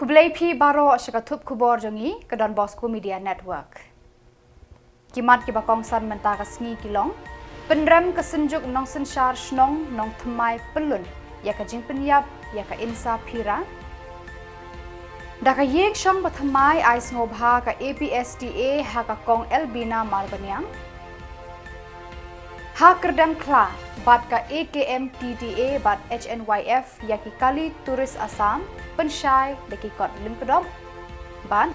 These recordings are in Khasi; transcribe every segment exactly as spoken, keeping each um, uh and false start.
Khublei phi baroh sha ka thup khubor jong ngi ka Don Bosco Media Network. Ki mat kiba kongsan mynta ka sngi ki long: pynrem ka Synjuk Nongsynshar Shnong Nongthymmai Pyllun ïa ka jingpynïap ïa ka Insa Phira. Da ka ïing shong ba thymmai ai sngewbha ka A P S D A ha ka Kong Elbina Marbaniang. Ha Kyrdemkhla bad ka A K M T D A bad H N Y F ïa ki kali tourist Assam pynshai da ki kot lyngkdop. Bad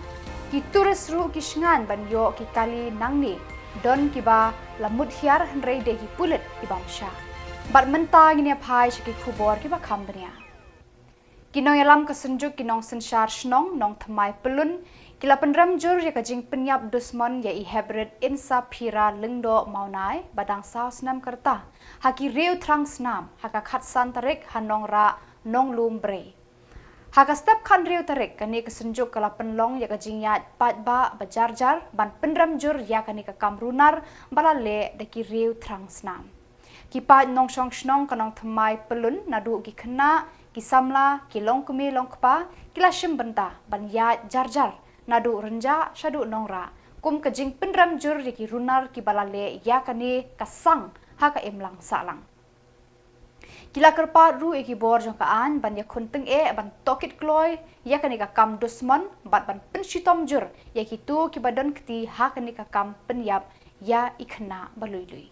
ki tourist ruh ki shngaiñ ban ïoh ki kali nangne, don kiba la mut hiar hynrei dei ki pulit ki bam sha. Bad mynta ngin ïa phai sha ki khubor kiba kham bniah. Ki nongïalam ka Synjuk ki Nongsynshar Shnong Nongthymmai Pyllun ki la pynrem jur ïa ka jingpynïap dusmon ïa i Heprit Insa Phira Lyngdoh Mawnai ba dang saw snem ka rta ha ki riew thrang snam ha ka khatsan tarik ha Nongrah Nonglum Brei. Ha ka step khathynriew tarik kane ka Synjuk ka la pynlong ïa ka jingïaid paidbah ba jar jar ban pynrem jur ïa kane ka kam runar ba la leh da ki riew thrang snam. Ki paid nongshong shnong ka Nongthymmai Pyllun naduh ki khynnah, ki samla, ki longkmie longkpa ki la shim bynta ban ïaid jar jar naduh Rynjah shaduh Nongrah kum ka jingpynrem jur ïa ki runar kiba la leh ïa kane ka sang ha ka imlang sahlang. Ki la kyrpad ruh ïa ki bor jong ka aiñ ban ïakhun tyngeh ban tohkit kloi ïa kane ka kam dusmon bad ban pynshitom jur ïa kito kiba don kti ha kane ka kam pynïap ïa i khynnah ba lui lui.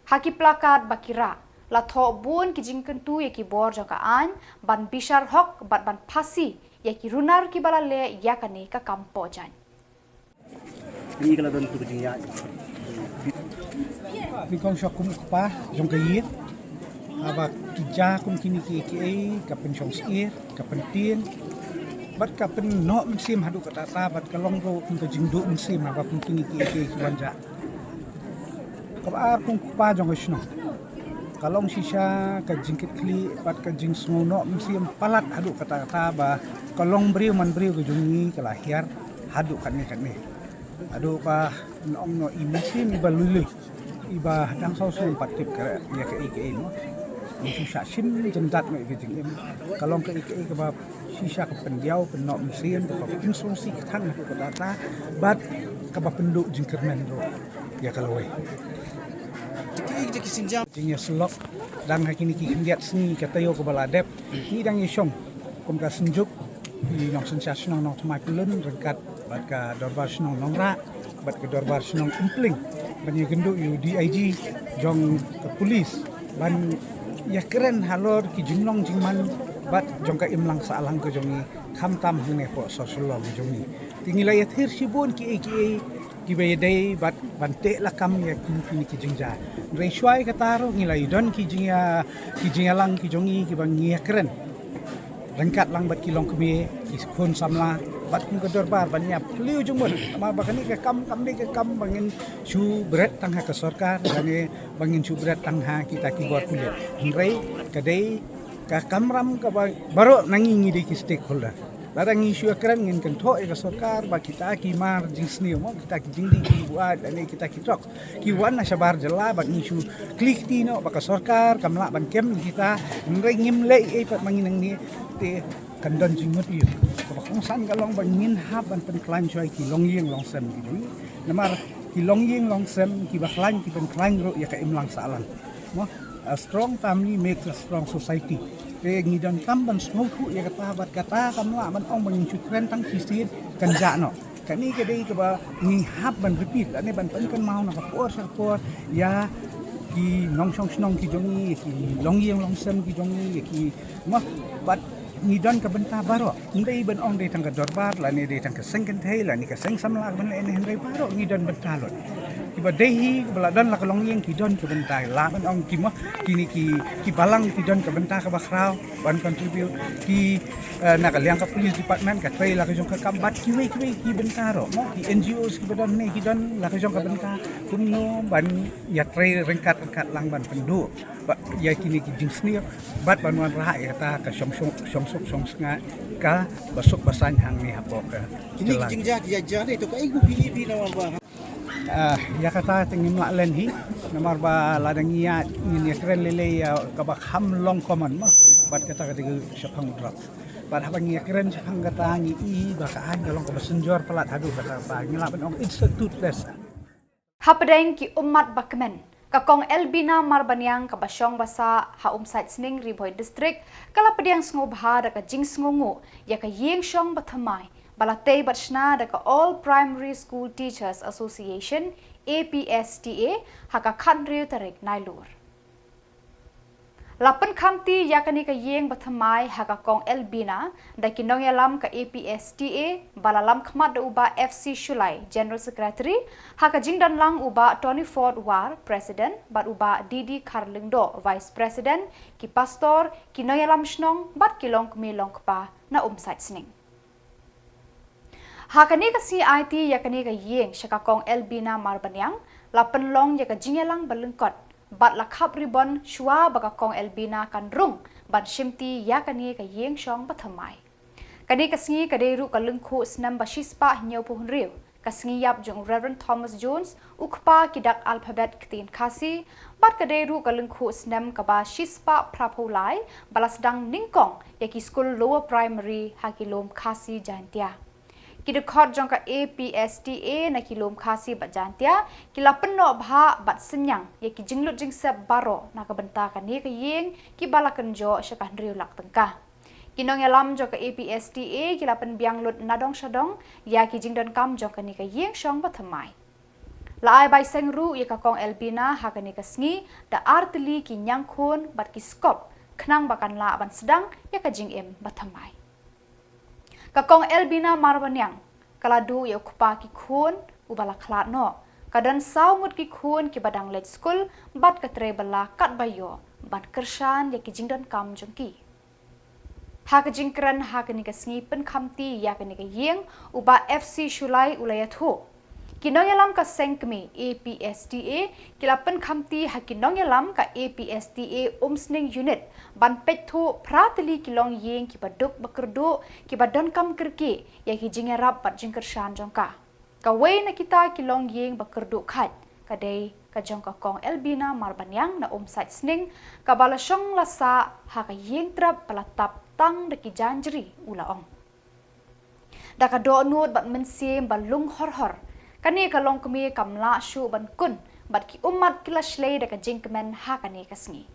Ha ki plakat ba ki rah la thoh bun ki jingkyntu ïa ki bor jong ka aiñ ban bishar hok bad ban phasi ïa ki runar kiba la leh ïa kane ka kam poh jaiñ. Kane ka la don tu ka jingïaid. Nyngkong sha kum u kpa jong ka ïing, haba ki jia kum kine kiei kiei, ka pynshong syier, ka pyntieng bad ka pynnoh mynsiem haduh katta katta bad ka long ruh kum ka jingduh mynsiem haba kum kine kiei kiei ki wan jia. Kaba ar kum u kpa jong ka shnong, ka long shisha ka jingkitkhlieh bad ka jingsngewnoh mynsiem palat haduh katta katta ba ka longbriew manbriew ka jong ngi ka la hiar haduh katne katne. Haduh ba nong noh i mynsiem iba lui lui, iba dang saw snem pat tip ka ïa kaei kaei mo. Ngi shu shah shim jyndat mo ïa ka jingim. Ka long kaei kaei kaba shisha ka pyndiaw pynnoh mynsiem, kaba pynsngewsih kthang haduh katta katta bad kaba pynduh jingkyrmen ruh ïa ka lawei. Jingïasyllok dang ha kine ki khyndiat sngi ka taïew kaba la dep, ngi dang ïashong kum ka Synjuk ki Nongsynshar Shnong Nongthymmai Pyllun ryngkat bad ka Dorbar Shnong Nongrah bad ka Dorbar Shnong Umpling ban ïakynduh ïa u D I G jong ka police ban ïakren halor ki jinglong jingman bad jong ka imlang sahlang ka jong ngi, khamtam hangne hapoh sor Shillong ka jong ngi. Te ngi la ïathir shibun kiei kiei kiba ïadei bad ban teh lakam ïa kine ki jingjia. Hynrei shuwa ïa kata ruh ngi la ïadon ki jingïa, ki jingïalang ki jong ngi kiba ngi ïakren ryngkat lang bad ki longkmie, ki khun samla bad kum ka dorbar ban ïa phylliew jingmut. Namar ba kane ka kam kam dei ka kam ba ngin shu bret tang ha ka sorkar lane ba ngin shu bret tang ha kita ki bor pulit. Hynrei ka dei ka kamram kaba baroh na ngi ngi dei ki stakeholder. Lada ngi shu ïakren ngin kynthoh ïa ka sorkar ba kita ki mar jingsniew mo, kita ki jingdih jingbuaid lane kita ki trok ki wan na shabar jylla bad ngi shu kli kti noh ba ka sorkar kam lah ban kem ïa kita. Hynrei ngim leh ei pat ma ngi nangne. Te kan don jingmut ïa kaba kongsan ka long ba ngin hap ban pynkhlaiñ shuwa ïa ki longïing longsem ki jong ngi. Namar ki longïing longsem kiba khlaiñ ki pynkhlaiñ ruh ïa ka imlang sahlang. Mo, a strong family makes a strong society. Te ngi donkam ban sngewthuh ïa kata bad kata kam lah ban ong ba ngin shu kren tang shisien kan jah noh. Kane ka dei kaba ngi hap ban repeat lane ban pynkynmaw na ka por sha ka por ïa ki nongshong shnong ki jong ngi, ïa ki longïing longsem ki jong ngi, ïa ki, mo, bad ngi don ka bynta baroh. Ym dei ban ong dei tang ka dorbar lane dei tang ka seng kynthei lane ka seng samla ban leh ne, hynrei baroh ngi don bynta lut. Kiba dei hi, kiba la don la ka longïing ki don ka bynta, lah ban ong ki, mo, kine ki, ki balang ki don ka bynta kaba khraw ban contribute, ki, eh, na ka liang ka police department ka trei la ka jong ka kam bad kiwei kiwei ki bynta ruh, mo, ki N G Os kiba don ne ki don la ka jong ka bynta kumno ban ïatrei ryngkat ryngkat lang ban pynduh ba ïa kine ki jingsniew bad ban wanrah ïa kata ka shong shong shong suk shong sngap kaba suk ba saiñ hangne hapoh ka. Kine ki jylla, jingjia ki jia jia dei to kaei kaba phi ïohi namar ba Ah, ïa kata te ngim lah len hi, namar ba lada ngi ïa, ngin ïakren lei lei ïa kaba kham long common mo, bad kata ka dei ka shaphang u drugs. Bad haba ngi kren shaphang kata ngi i ba ka aiñ ka long kaba synjor palat haduh kata ba ngi lah ban ong it's a toothless. Hapdeng ki ummat ba kmen, ka Kong Elbina Marbaniang kaba shong basa ha Umsait Sning, Ri Bhoi District, ka la pdiang sngewbha da ka jingsngewnguh ïa ka ïing shong ba thymmai ba la tei bad shna da ka All Primary School Teachers Association, A P S T A, ha ka khathynriew tarik Nailur. La pynkhamti ïa kane ka ïing ba thymmai ha ka Kong Elbina da ki nongïalam ka A P S T A, ba la lam khmat da u Bah F C Shullai, General Secretary, ha ka jingdon lang u Bah Tony Ford War, President, bad u Bah D D Kharlyngdoh, Vice President, ki pastor, ki nongïalam shnong bad ki longkmie longkpa na Umsait Sning. Ha kane ka sngi aiti ïa kane ka ïing sha ka Kong Elbina Marbaniang, la pynlong ïa ka jingïalang ba lyngkot bad la khap ribon shuwa ba ka Kong Elbina kan rung ban shimti ïa kane ka ïing shong ba thymmai. Kane ka sngi ka dei ruh ka lyngkhuh snem ba shispah hynñiewphew hynriew ka sngi ïap jong u Reverend Thomas Jones, u kpa ki dak alphabet ktien Khasi, bad ka dei ruh ka lyngkhuh snem kaba shispah phraphew lai ba la sdang nyngkong ïa ki skul lower primary ha ki lum Khasi Jaintia. Ki dkhot jong ka A P S T A na ki lum Khasi bad Jaintia ki la pynnoh bha bad synñiang ïa ki jinglut jingsep baroh na ka bynta kane ka ïing, kiba la kynjoh sha ka hynriew lak tyngka. Ki nongïalam jong ka A P S T A ki la pynbiang lut nadong shadong ïa ki jingdonkam jong kane ka ïing shong ba thymmai. La ai bai seng ruh ïa ka Kong Elbina ha kane ka sngi da ar tylli ki ñiangkhun bad ki skop, khnang ba kan lah ban sdang ïa ka jingim ba thymmai. Ka Kong Elbina Marbaniang ka la duh ïa u kpa ki khun uba la khlad noh. Ka don saw ngut ki khun kiba dang leit skul bad ka trei bylla katba ïoh ban kyrshan ïa ki jingdonkam jong ki. Ha ka jingkren ha kane ka sngi pynkhamti ïa kane ka ïing, u Bah F C Shullai u la ïathuh, ki nongïalam ka seng kmie A P S T A ki la pynkhamti ha ki nongïalam ka A P S T A Umsning Unit ban peit thuh phra tylli ki longïing kiba duk ba kyrduh, kiba donkam kyrkieh ïa ki jingïarap bad jingkyrshan jong ka. Kawei na kita ki longïing ba kyrduh khait ka dei ka jong ka Kong Elbina Marbaniang na Umsait Sning, kaba la shong la sah ha ka ïing trep ba la tap tang da ki janjri, u la ong. Da ka dohnud bad mynsiem ba lung hor hor, kane ka longkmie kam lah shuh ban kun bad ki ummat ki la shlei da ka jingkmen ha kane ka sngi.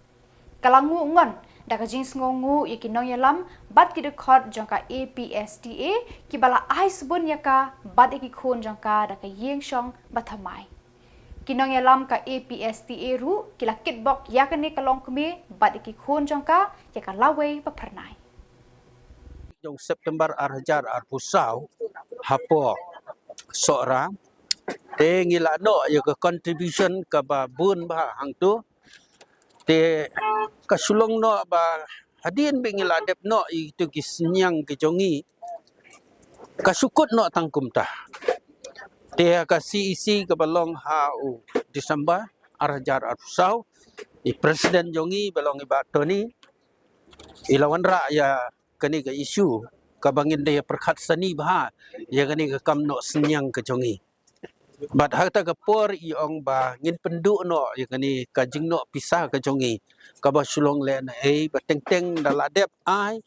Ka la nguh ngon da ka jingsngewnguh ïa ki nongïalam bad ki dkhot jong ka A P S T A kiba la ai sbun ïa ka bad ïa ki khun jong ka da ka ïing shong ba thymmai. Ki nongïalam ka A P S T A ruh ki la kitbok ïa kane ka longkmie bad ïa ki khun jong ka ïa ka lawei ba phyrnai. Jong September ar hajar arphew saw hapoh Sohra, te ngi la noh ïa ka contribution kaba bun bha hangto. Te ka shu long noh ba hadien ba ngi la dep noh ïa kito ki synñiang ki jong ngi, ka shu kut noh tang kumta. Te ha ka C E C kaba long ha u December ar hajar arphew saw, i president jong ngi ba long i Bah Tony, i la wanrah ïa kane ka issue kaba ngin da ïa pyrkhat sani bha ïa kane ka kam noh synñiang ka jong ngi. Bad ha kata ka por i ong ba ngin pynduh noh ïa kane ka jingnoh pisa ka jong ngi, kaba shu long lehnohei ba teng teng da la dep ai,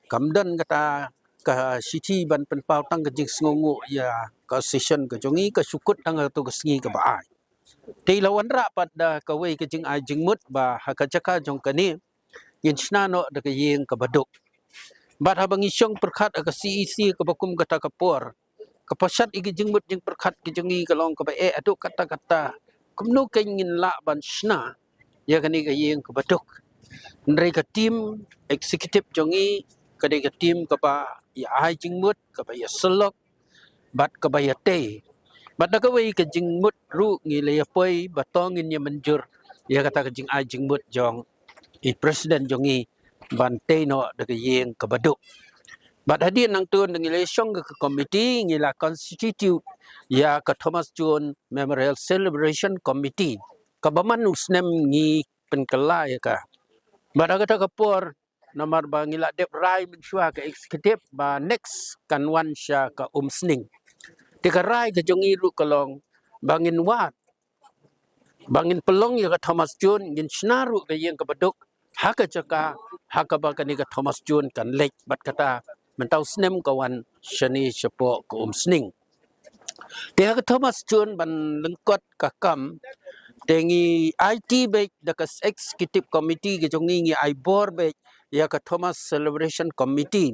kam don kata ka shithi ban pynpaw tang ka jingsngewnguh ïa ka association ka jong ngi, ka shu kut tang ha kato ka sngi kaba ai. Te i la wanrah pat da kawei ka jingai jingmut ba ha ka jaka jong kane ngin shna noh da ka ïing kaba duk. Bad haba ngi shong pyrkhat ha ka C E C kaba kum kata ka por, ka pyrshah ïa ki jingmut jingpyrkhat ki jong ngi ka long kaba eh haduh katta katta, kumno kein ngin lah ban shna ïa kane ka ïing kaba duk. Hynrei ka team executive jong ngi ka dei ka team kaba ïa ai jingmut, kaba ïa syllok bad kaba ïa tei. Bad da kawei ka jingmut ruh ngi la ïa poi ba to ngin ïa mynjur ïa kata ka jingai jingmut jong i president jong ngi ban tei noh da ka ïing kaba duk. Bad hadien nangta da ngi la shong ka committee, ngi la constitute ïa ka Thomas Jones Memorial Celebration Committee kaba man u snem ngi pynkylla ïa ka. Bad ha kata ka por namar ba ngi la dep rai mynshuwa ka executive ba next kan wan sha ka Umsning. Te ka rai ka jong ngi ruh ka long ba ngin wad, ba ngin pynlong ïa ka Thomas Jones, ngin shna ruh ka ïing kaba duk ha ka jaka ha kaba kane ka Thomas Jones kan leit. Bad kata mynta u snem ka wan shane shapoh ka Umsning. Te ha ka Thomas Jones ban lyngkot ka kam, te ngi aiti beit da ka executive committee ka jong ngi, ngi ai bor beit ïa ka Thomas Celebration Committee.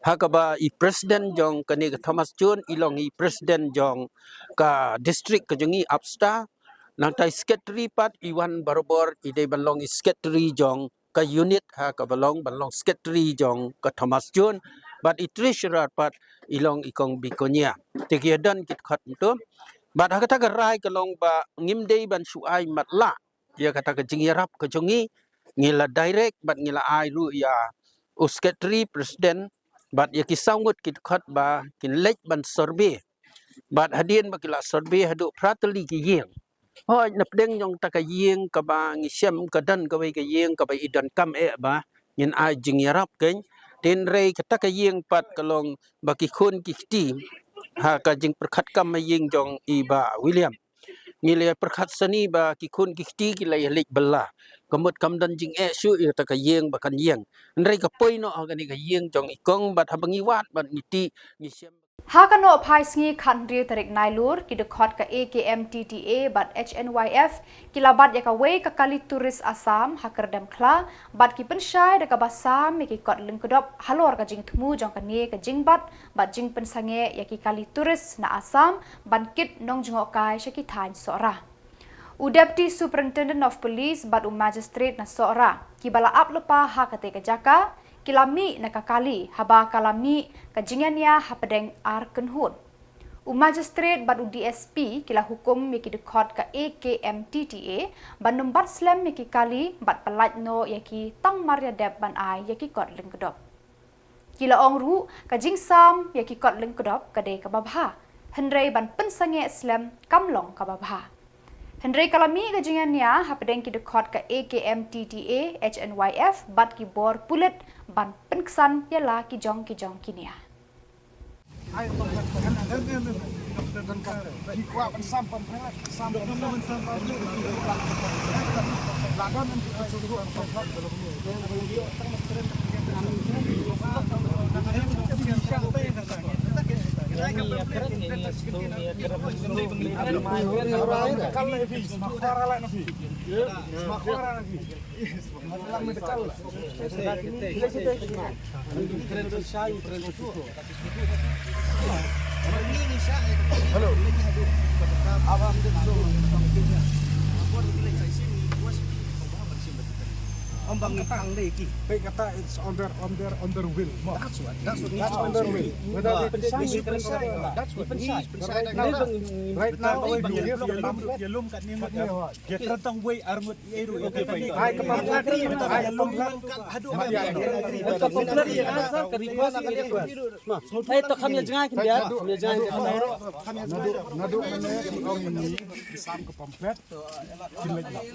Ha kaba i president jong kane ka Thomas Jones i long i president jong ka district ka jong ngi Upper Star. Nangta i secretary pat i wan barabor i dei ban long i secretary jong ka unit ha kaba long ban long secretary jong ka Thomas Jones. Bad i treasurer pat i long i kong Bikonia. Te ki don ki dkhot mynta. Bad ha kata ka rai ka long ba ngim dei ban shu ai matlah ïa kata ka jingïarap ka jong ngi, ngi la direct bad ngi la ai ruh ïa u secretary, president, bad ïa ki saw ngut ki dkhot ba kin leit ban survey. Bad hadien ba ki la survey haduh phra tylli ki ïing. Hooid, na pdeng jong kata ka ïing kaba ngi shem ka don kawei ka ïing kaba i donkam eh ba ngin ai jingïarap kein. Hynrei kata ka ïing pat ka long ba ki khun ki kti ha ka jingpyrkhat kam ha ïing jong i Bah William. Ngi la pyrkhat sani ba ki khun ki kti ki la ïa leit bylla. Ka mut kam don jingeh shuh ïa kata ka ïing ba kan ïeng. Hynrei ka poi noh ha kane ka ïing jong i kong bad haba ngi wad bad ngi tih ngi shem. Ha ka nohphai sngi khathynriew tarik Nailur, ki dkhot ka A K M T T A bad H N Y F ki la bat ïa kawei ka kali tourist Assam ha Kyrdemkhla, bad ki pynshai da kaba sam ïa ki kot lyngkdop halor ka jingthmu jong kane ka jingbat bad jingpynsangeh ïa ki kali tourist na Assam ban kit nongjngohkai sha ki thaiñ Sohra. U Deputy Superintendent of Police bad u Magistrate na Sohra kiba la ap lypa ha katei ka jaka ki la mih na ka kali haba ka la mih ka jingïania hapdeng ar kynhun. U Magistrate bad u D S P ki la hukum ïa ki dkhot ka A K M T T A ban ym bat slem ïa ki kali bad pyllait noh ïa ki tang mar ïadep ban ai ïa ki kot lyngkdop. Ki la ong ruh ka jingsam ïa ki kot lyngkdop ka dei kaba bha, hynrei ban pynsangeh slem kam long kaba bha. Hynrei ka la mih ka jingïania hapdeng ki dkhot ka A K M T T A, H N Y F bad ki bor pulit ban pynksan ïa la ki jong ki jong ki nia. Hello. Ong bang tang dei ki. Pei kata it's on their, on their, on their will. That's what, that's what, that's on their will. Whether they, that's what, that's what. Right now, right now, we have a number. Ïa lum kat ni mut ïa. Ïa kren tang wei ar ngut ei ruh. Ai ka pamphlet, ai ka pamphlet. Ai ka pamphlet ïa ka sir ka request, ka request. Ma, ai to kham ïa jngai kin ïa, kham ïa jngai. Naduh, naduh mynne ki ong ïa ngi ki sam ka pamphlet kin leit noh.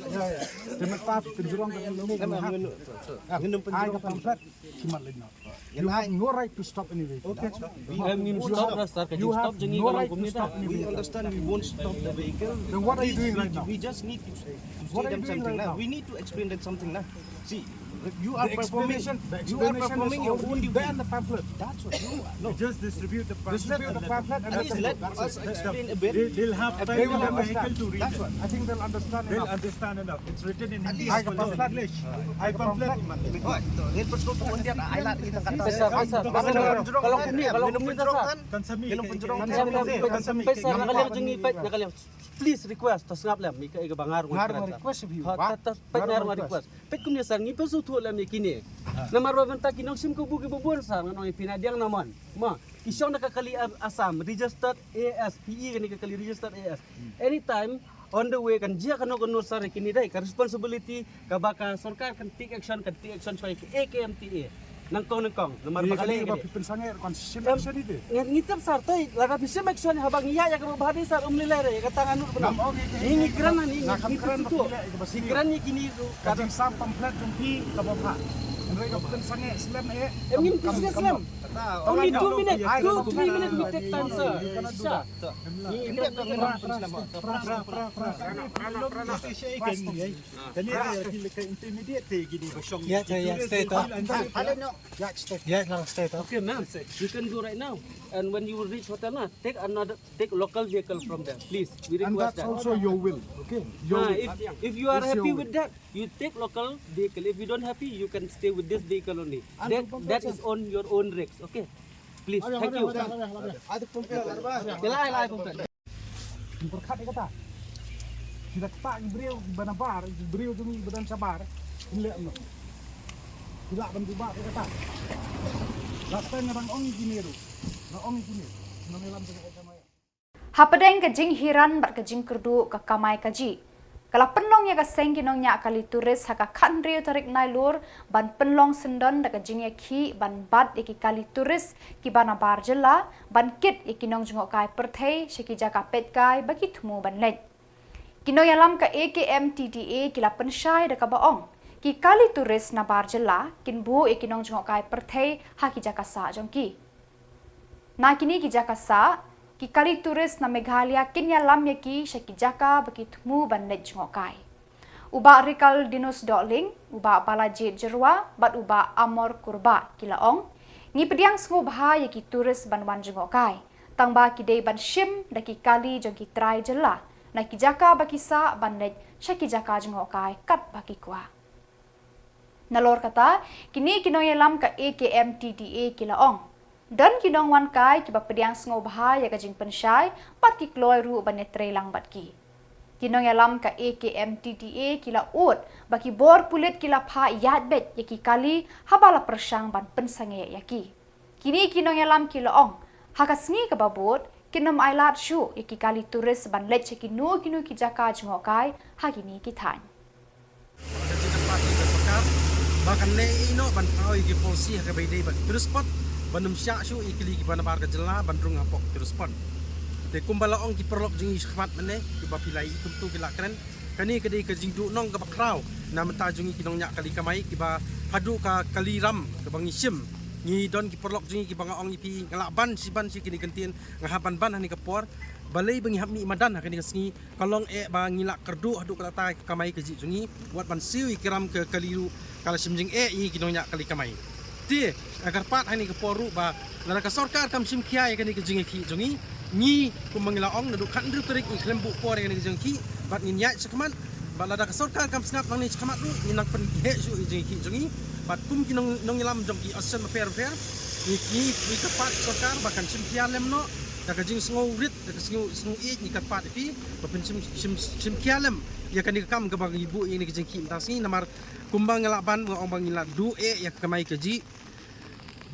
Te mynta phi pynjrong ka ong ïa ngi. Ai ka pamphlet ki mat leit noh. You have no right to stop any vehicle. Okay. We, um, you stop have, us, sir. You have no right to stop any vehicle. We understand we won't stop the vehicle. Then what are you doing right now? We just need to, to say them something now. We need to explain them something now. See, you are performing, you are performing your own duty. The explanation is already there in the pamphlet. That's what you are. No. You just distribute the pamphlet and let them go. At least let us explain a bit. They, they'll have time in the vehicle to read it. That's what. I think they'll understand enough. They'll understand enough. It's written in English. Ai ka pamphlet. Ai ka pamphlet. Oi, to, rin pynshong pyndiat, ai lad kita kata. Pynshong, pynshong. Kalau kumne, kalau kumne ta sa. Kan sa mih. Kan sa mih. Pynshong, pynshong. Pynshong, na ka liang jong ngi, peit, na ka liang. Please request, to sngap lem, ika, ika ba nga ruh nga request. Ha, ta, ta, peit nga ruh nga request. Peit kumne sa, ngi pynshong thuh lem ïa kine. Namar ba mynta ki nongshim kabu kiba bun sa, ngan ong ïa phi na diang na mon. Ma, ki shong da ka kali Assam, registered A S, P E kane ka kali registered A S. Anytime, on the way kan jia kano kano sar ïa kine dei ka responsibility kaba ka sorkar kan take action, kan take action shuwa ïa ki A K M T A. Nyngkong nyngkong namar ba kane ba phi pynsangeh ruh kan shim action ite. Ngi tip sar, toi lada phi shim action haba ngi ïa ïa kaba bha dei sar, um lei lei re ïa kata ngan nud bna. Ngi ngi kren na ngi ngi kren na ngi kren ïa kine ruh ka jingsam pamphlet jong phi kaba bha. Hynrei ka pynsan eh slem eh. Em ngim pynsan slem. Only two minutes, two, three minutes we take time, sir. Sir. Yes, sir, yes, stay, sir. Yes, sir, stay, sir. Okay, ma'am. You can go right now. And when you reach hotel, na, take another, take local vehicle from there, please. We request that. And that's also your will, okay? Your will. If, if you are happy with that, you take local vehicle. If you don't happy, you can stay with this vehicle only. That, that is on your own risk, okay? Please, thank you. Yalah, yalah, pumpe. Pyrkhat ïa kata. Ki da ktah ki briew ba na bar, ki briew jong ngi ba don shabar. Kin leh noh. Ki lah ban buh bah ïa kata. Last time nga dang ong ïa kine ruh. Nga ong ïa kine. Nongïalam jong ka S M I. Hapdeng ka jinghiran bad ka jingkyrduh ka kamai kajih, ka la pynlong ïa ka seng ki nongñiah kali tourist ha ka khathynriew tarik Nailur ban pynlong syndon da ka jingïakhih ban bat ïa ki kali tourist kiba na bar jylla ban kit ïa ki nongjngohkai pyrthei sha ki jaka peitkai ba ki thmu ban leit. Ki nongïalam ka A K M T D A ki la pynshai da kaba ong, ki kali tourist na bar jylla kin buh ïa ki nongjngohkai pyrthei ha ki jaka sah jong ki. Na kine ki jaka sah, ki kali tourist na Meghalaya kin ïalam ïa ki sha ki jaka ba ki thmu ban leit jngohkai. U Bah Rikaldinus Dohling, u Bah Balajied Jyrwa bad u Bah Amor Kurbah ki la ong, ngi pdiang sngewbha ïa ki tourist ban wan jngohkai, tangba ki dei ban shim da ki kali jong ki trai jylla na ki jaka ba ki sah ban leit sha ki jaka jngohkai katba ki kwah. Nalor kata, kine ki nongïalam ka A K M T D A ki la ong, don ki nongwan kai kiba pdiang sngewbha ïa ka jingpynshai bad ki kloi ruh ban ïatreilang bad ki. Ki nongïalam ka A K M T D A ki la ud ba ki bor pulit ki la phah ïaid beit ïa ki kali haba la pyrshang ban pynsangeh ïa ki. Kine ki nongïalam ki la ong, ha ka sngi kaba bud kin ym ailad shuh ïa ki kali tourist ban leit sha kino kino ki jaka jngohkai ha kine ki thaiñ. Ka jingkyrpad ïa ka sorkar ba kan leh ïa ino ban thaw ïa ki policy ha kaba ïadei bad tourist spot ban ym shah shuh ïa ki kali kiba na bar ka jylla ban rung hapoh tourist spot. Te kumba la ong ki paralok jong ngi shakhmat mynne, kiba phi la ïohi kumto ki la kren, kane ka dei ka jingduhnong kaba khraw na bynta jong ngi ki nongñiah kali kamai kiba haduh ka kali ram kaba ngi shim. Ngi don ki paralok jong ngi kiba nga ong ïa phi nga lah ban shi ban shi kine ki kyntien, nga hap ban ban ha kane ka por. Balei ba ngi hap mih madan ha kane ka sngi, ka long eh ba ngi la kyrduh haduh katta ka kamai kajih jong ngi, wat ban siew ïa ki ram ka kali ruh ka la shim jingeh ïa ki nongñiah kali kamai. Te nga kyrpad ha kane ka por ruh ba lada ka sorkar kam shim khia ïa kane ka jingïakhih jong ngi, ngi kum ba ngi la ong naduh khathynriew tarik ngi khlem buh por ïa kane ka jingïakhih bad ngin ïaid shakhmat. Bad lada ka sorkar kam sngap nangne shakhmat ruh ngin nang pynheh shuh ïa ka jingïakhih jong ngi. Bad kum ki nong, nongïalam jong ki association bapher bapher, ngi, ngi, ngi kyrpad sorkar ba kan shim khia lem noh da ka jingsngewrit, da ka sngew, sngew ïeit, ngi kyrpad ïa phi ba phin shim, shim, shim khia lem ïa kane ka kam kaba ngi buh ïa kane ka jingïakhih mynta ka sngi. Namar kumba nga lah ban, nga ong ba ngi la duh eh ïa ka kamai kajih.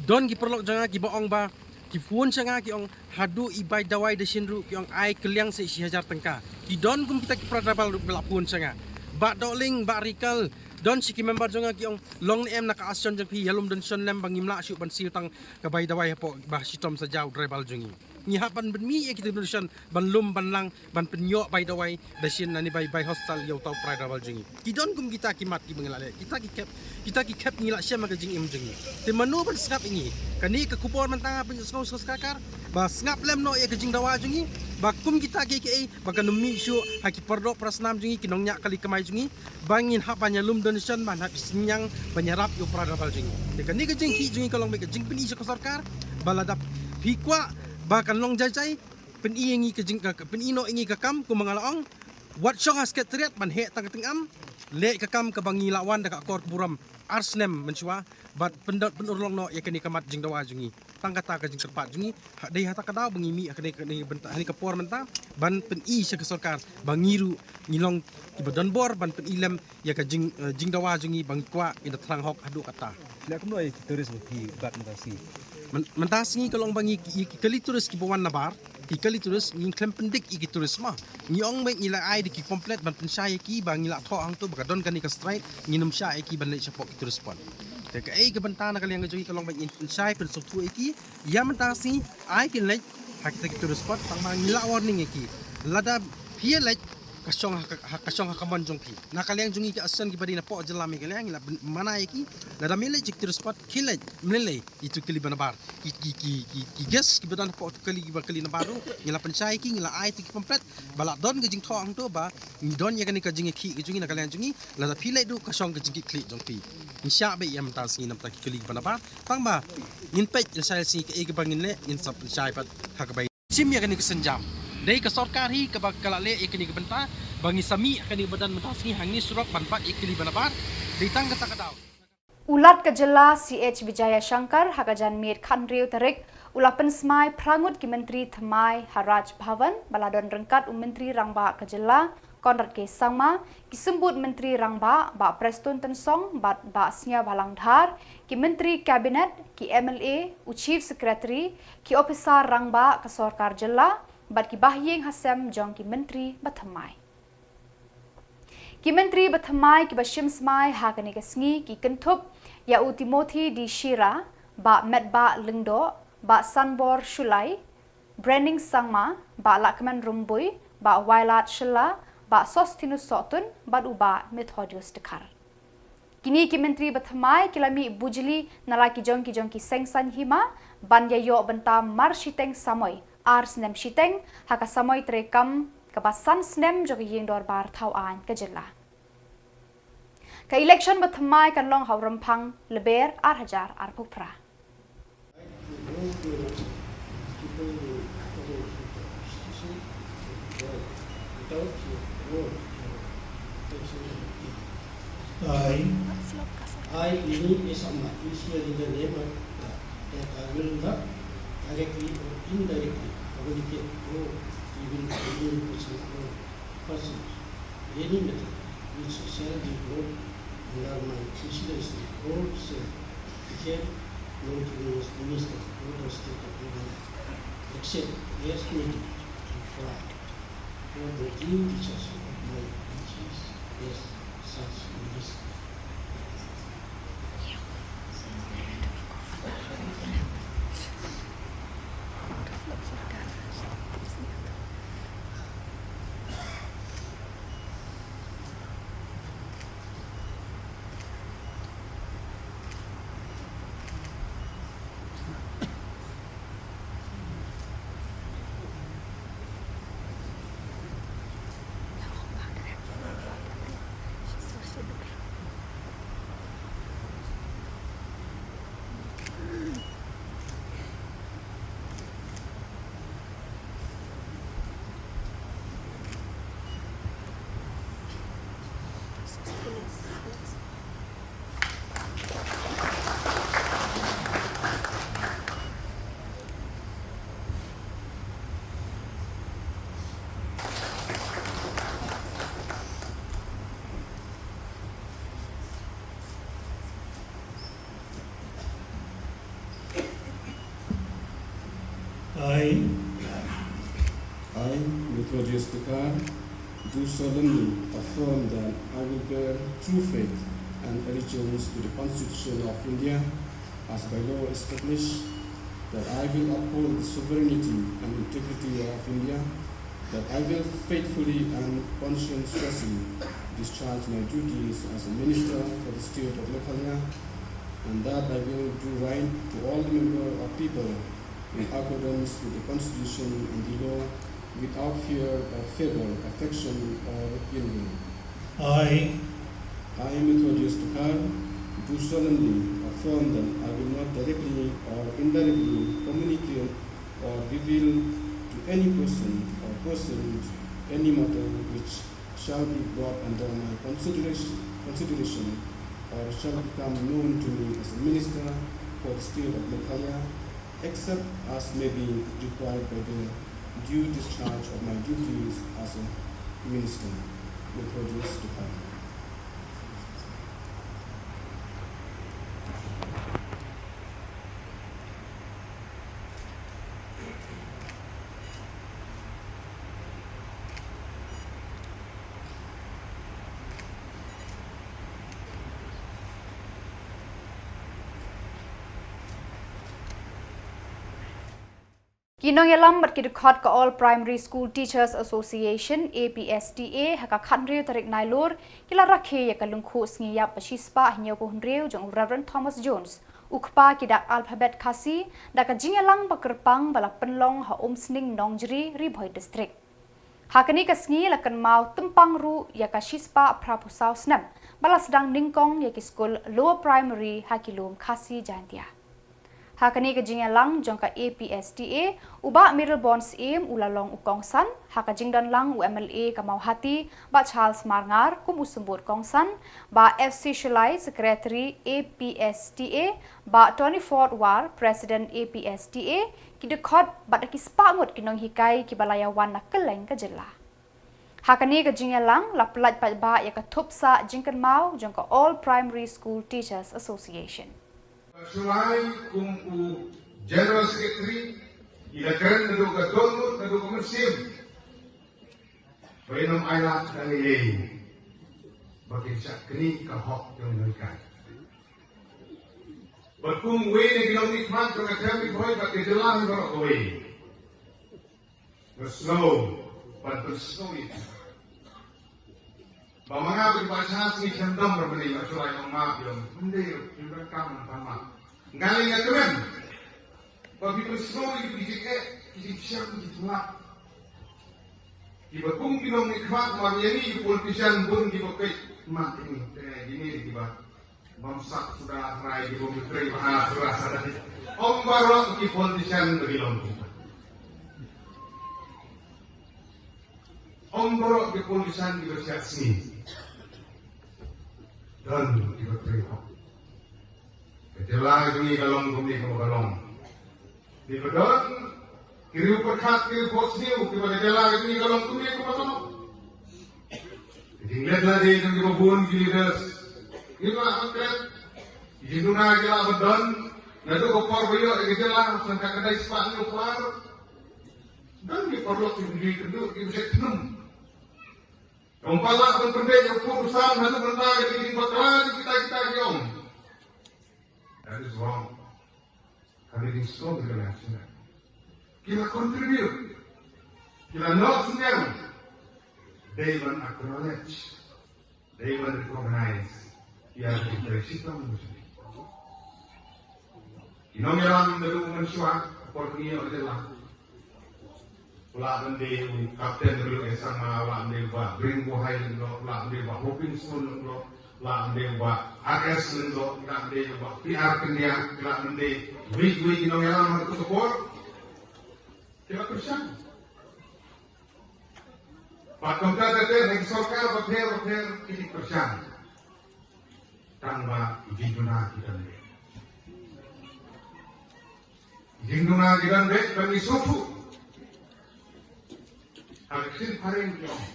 Don ki paralok jong nga kiba ong ba ki phone sha nga ki ong haduh i bai dawai da shin ruh ki ong ai kylliang sa shi hajar tyngka. Ki don kum kita ki para tribal ruh ba la phone sha nga. Bah Dohling, Bah Rikal, don shi ki member jong nga ki ong long ne em na ka association jong phi, ïalum donation lem ba ngim lah shuh ban siew tang ka bai dawai hapoh ba shitom sa jaw tribal jong ngi. Ngi hap ban pynmih ïa kita donation ban lum ban lang ban pynïoh bai dawai da shin nane bai, bai hostel ïa uta u para tribal jong ngi. Ki don kum kita ki mat kiba ngi la leh, kita ki khep, kita ki khep ngi la shem ha ka jingim jong ngi. Te mano ban sngap ïa ngi? Kane ka khubor mynta nga pynjah sngewsarong sorkar ba sngap lem noh ïa ka jingdawa jong ngi ba kum kita kiei kiei ba kan ym mih shuh ha ki para doh para snam jong ngi, ki nongñiah kali kamai jong ngi, ba ngin hap ban ïalum donation, ban hap synñiang ban ïarap ïa u para tribal jong ngi. Te kane ka jingïakhih jong ngi ka long beit ka jingpyni sha ka sorkar ba lada phi kwah ba kan long jai jai, pyni ïa ngi ka jing, ka, ka pyni noh ïa ngi ka kam kumba nga la ong. Wat shong ha Secretariat ban heh tang ka tyngam. Leh ka kam kaba ngi la wan da ka akor burom ar snem mynshuwa bad pyndot pynurlong noh ïa kane ka mat jingdawa jong ngi. Tang kata ka jingkyrpad jong ngi, ha, dei ha kata ka daw ba ngi mih ha kane, kane ka bynta, ha kane ka por mynta ban pyni sha ka sorkar ba ngi ruh ngi long kiba don bor ban pyni lem ïa ka jing, eh, jingdawa jong ngi ba ngi kwah ïa ka tnat hok haduh katta. Leh kumno ïa ki tourist ba phi bat mynta sngi? Myn-, mynta sngi ka long ba ngi ki, ki kali tourist kiba wan na bar, ki kali tourist, ngin khlem pyndik ïa ki tourist ma. Ngi ong ba ngi la ai da ki pamphlet ban pynshai ïa ki ba ngi la thoh hangto ba ka don kane ka strike, ngin ym shah ïa ki ban leit shapoh ki tourist spot. Te kaei ka bynta na ka liang ka jong ngi ka long ba ngin pynshai pynsngewthuh ïa ki, ïa mynta sngi ai kin leit ha kita ki tourist spot, tang ba ngi la warning ïa ki. Lada phi ïa leit ka shong ha ka, ha ka shong ha ka mon jong phi. Na ka liang jong ngi ki association kiba dei napoh jylla Meghalaya ngi la ban-, mane ïa ki, lada me leit jik terus pat, khie leit, me leit ïa itu kali ba nabar. Ki, ki, ki, ki, ki guest kiba don hapoh itu kali kiba kali nabar ruh, ngi la pynshai ïa ki, ngi la ai ïa ki pamphlet, ba la don ka jingthoh hangto ba ngi don ïa kane ka jingïakhih ka jong ngi na ka liang jong ngi, lada phi leit ruh ka shong ka jingkitkhlieh jong phi. Ngin shah beit ïa mynta sngi namar ki kali kiba nabar. Tang ba ngin peit lashai sngi kaei kaba ngin leh, ngin sa pynshai pat ha kaba shim ïa kane ka sienjam. Dei ka sorkar hi kaba ka la leh ïa kane ka bynta ba ngi sa mih ha kane ka bynta mynta sngi hangne surok ban bat ïa ki kali ba nabar. Dei tang kata ka daw. U Lat ka jylla C H Vijayashankar ha ka janmiet khathynriew tarik u la pynsmai phra ngut ki myntri thymmai ha Raj Bhavan ba la don ryngkat u Myntri Rangbah ka jylla Conrad K Sangma, ki symbud Myntri Rangbah Bah Prestone Tynsong bad Bah Sniawbhalang Dhar, ki Myntri Cabinet, ki M L A, u Chief Secretary, ki ophisar rangbah ka sorkar jylla bad ki bahïing hasem jong ki myntri ba thymmai. Ki myntri ba thymmai kiba shim smai ha kane ka sngi ki kynthup ïa u Timothy D Shira, Bah Metbah Lyngdoh, Bah Sanbor Shullai, Brening Sangma, Bah Lahkmen Rymbui, Bah Wailadmiki Shylla, Bah Sosthenes Sohtun bad u Bah Methodius Dkhar. Kine ki myntri ba thymmai ki la mih bujli na la ki jong ki jong ki seng saiñ hima ban ïa ïoh bynta mar shiteng samoi, ar snem shiteng, ha ka samoi treikam kaba san snem jong ka ïing dorbar thaw aiñ ka jylla. Ka election ba thymmai kan long ha u Rymphang Lber ar hajar arphew phra. I, I, Ini Esama, issue in the name of God, that I will not directly or indirectly communicate or even communicate or person any matter which shall be brought under my consideration or shall become known to me as Minister for the State of Meghalaya, except as may be required for the due discharge of my duties as such Minister. I, I, Methodius Dkhar, do solemnly affirm that I will bear true faith and allegiance to the Constitution of India as by law established, that I will uphold the sovereignty and integrity of India, that I will faithfully and conscientiously discharge my duties as a Minister for the State of Meghalaya, and that I will do right to all the member of people in accordance with the Constitution and the law, without fear or favor, affection or ill will. I, I, Methodius Dkhar, do solemnly affirm that I will not directly or indirectly communicate or reveal to any person or persons any matter which shall be brought under my consideration, consideration or shall become known to me as a Minister for the State of Meghalaya, except as may be required by the due discharge of my duties as a Minister. Methodius Dkhar. Ki nongïalam bad ki dkhot ka All Primary School Teachers Association, A P S T A, ha ka khathynriew tarik Nailur, ki la rakhe ïa ka lyngkhuh sngi ïap ba shispah hynñiewphew hynriew jong u Reverend Thomas Jones, u kpa ki dak alphabet Khasi, da ka jingïalang ba kyrpang ba la pynlong ha Umsning Nongjri, Ri Bhoi District. Ha kane ka sngi la kynmaw tympang ruh ïa ka shispah phraphew saw snem ba la sdang nyngkong ïa ki skul lower primary ha ki lum Khasi Jaintia. Ha kane ka jingïalang jong ka A P S T A, u Bah Mayralborn Syiem u la long u kongsan, ha ka jingdon lang u M L A ka Mawhati, Bah Charles Marngar, kum u symbud kongsan, Bah F C Shullai, Secretary A P S T A, Bah Tony Ford War, President A P S T A, ki dkhot bad ki spah ngut ki nonghikai kiba la ïawan na kylleng ka jylla. Ha kane ka jingïalang la pyllait paidbah ïa ka thup sah jingkynmaw jong ka All Primary School Teachers Association. Shullai kum u General Secretary, i la kren naduh ka dohnud, naduh ka mynsiem. Ba ïa ym ailad da lei lei ba kin shah knieh ka hok jong u nonghikai. Bad kum uwei na ki nongmihkhmat jong ka Them Ri Bhoi bad ka jylla baroh kawei, nga sngew ban pynsngew ïa phi ba ma nga bad i Bah Shah Snieh Shyndam Rymani, Bah Shullai Nongma, ïa ym dei ruh, ym donkam ban map. Nga lei nga kmen ba phi pynsngew ïa ki jingeh, ki jingshem, ki jinglap. Kiba kum ki nongmihkhmat, mar ïa ngi ki politician bun kiba peit, mat ïa ngi, te ngi, ngi kiba bym sah suda, trai kiba bym trei bha suda, suda. Ym baroh ki politician ba ki long kumta. Ym baroh ki politician kiba shah sngi. Don kiba trei hok. Ka jylla jong ngi ka long kumne kumba ka long. Kiba don ki riew pyrkhat, ki riew phohsniew, kiba ka jylla jong ngi ka long kumne kumba ka long. Ka jingleh lade jong kiba bun ki leaders, ngi lah ban klet. Ki jingduna ki lah ban don naduh ka por ba ïoh ïa ka jylla, sha ka khyndai spah hynñiew phew ar. Don ki paralok kiba ju ïakynduh, kiba ju ïakynduh. Ym pat lah ban pynbeit ïa u pud u sam haduh mynta ïa ki jingbakla jong kita kita ki ong. That is wrong. Ka dei shisha ka dei shisha. Ki la contribute, ki la noh synñiang. Dei ban acknowledge, dei ban recognize ïa ki trei shitom. Ki nongïalam naduh mynshuwa, por ki ïoh jylla. Lah ban dei u Captain W S Sangma, lah ban dei u Bah Bring Bohai Lyngdoh, lah ban dei u Bah Hoping Stone Lyngdoh, lah ban dei u Bah R S Lyngdoh, lah ban dei u Bah P R Kyndiah, lah ban dei wei wei ki nongïalam ha kato ka por. Ki la pyrshang. Bad kumta te te ha ki sorkar bapher bapher ki dei pyrshang. Tang ba ki jingduna ki don beit. Ki jingduna ki don beit, ban ïasyrdoh. Ha ka ktien phareng ki ong,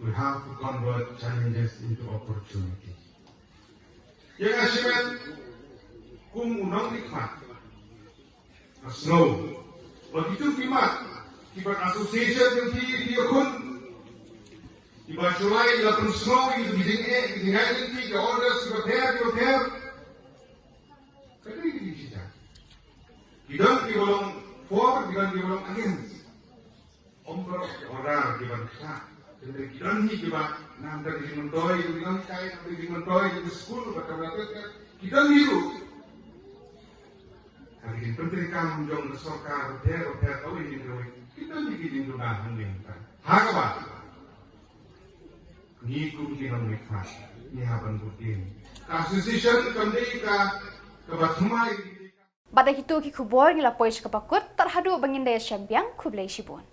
we have to convert challenges into opportunity. Ïa nga shimet kum u nongmihkhmat, nga sngew ba kito ki mat kiba association jong phi, phi ïakhun, kiba shu lai la pynsngew ïa ki jingeh, ki jingai lynti, ki orders kiba pher kiba pher. Ka dei ki jingshisha. Ki don kiba long for, ki don kiba long against. Ym baroh ki order kiban ktah. Tang ki don hi kiba, namar ki jingmyntoi, ki don kai, namar ki jingmyntoi ki skul, ba ka ba ka, ki don hi ruh. Ha ki jingpyntreikam jong ka sorkar bapher bapher kawei na kawei, ki don hi ki jingduna hangne hangtai. Ha kaba ngi kum ki nongmihkhmat ngi hap ban bud dien. Ka association kam dei ka kaba thymmai. Bad da kito ki khubor ngi la poi sha kaba kut, tad haduh ba ngin da ïashem biang, khublei shibun.